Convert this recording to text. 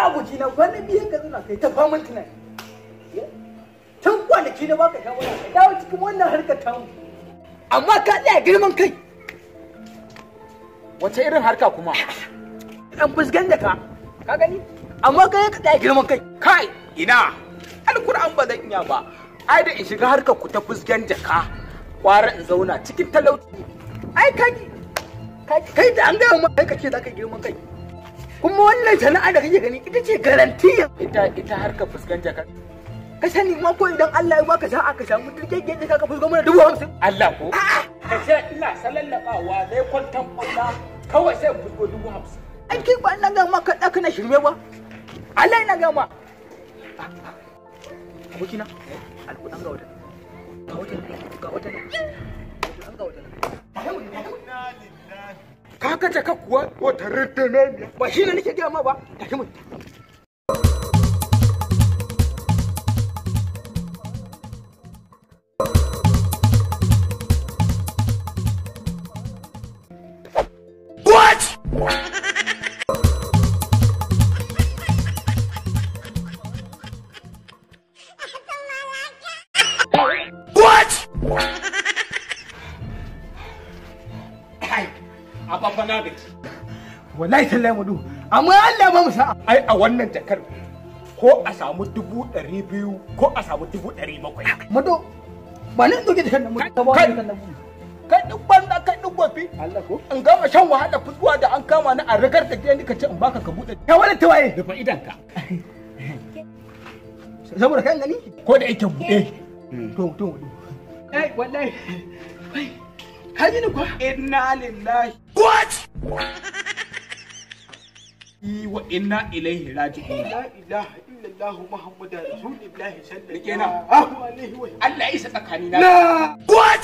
Abokina kwana biyu ka zauna kai ta faman tunani. Tun kwanaki na baka shawara ka dawo cikin wannan harkar tamu. Amma ka tsaya girman kai. Wace irin harka kuma? An fuskan da ka. Ka gani? Amma kai ka tsaya girman kai. Kai ina. Alkur'an ba zan iya ba. Ai da in shiga harkar ku ta fuskan jaka. Kwara in zauna cikin talauci. Ai kai kai da an gaya ma kai ka ce za ka girman kai. Kuma wannan sana'a da kake gani ita ce garantiya. Ita harkar fuskan jaka. Ka sani ma ko idan Allah ya baka sa'a ka samu dirgeggen jaka ka fusgo mana 50,000. Allah ko? Ka ce ina salallabawa dai kwantan ɓauna kawai sai in fusgo 50,000. Ai kai ba ina ga ma ka ɗaka na shirme ba. Allah ina ga ma. Abokina, alƙudan ga wata. Ga wata, ga wata. Alƙudan ga wata. Ka ga jaka kuwa wata rintume. Ba shi ne nake gaya ma ba. Tashi mu. What? What? Ai, abba na gaji. Wallahi tallahi mudu. Amma Allah ba mu sa'a. Ai a wannan jakar ko a samu 200,000 ko a samu 700,000. Mado, ba nan doke jakar nan mu. Kai duk banza kai duk gofi. Allah ko? In gama shan wahala fuskuwa da an kama ni a rigar da gidan ka ce in baka ka bude. Ka wani tawaye. Rufe idanka. Saboda kan gani? Ko da yake bude. To. Ai wallahi. Ka ji ni kuwa? Inna lillahi. What? Wa inna ilaihi raji'un. La ilaha illallah Muhammadur Rasulullah Rike na. sallallahu alaihi wa Allah ya isa tsakanina. Na. What?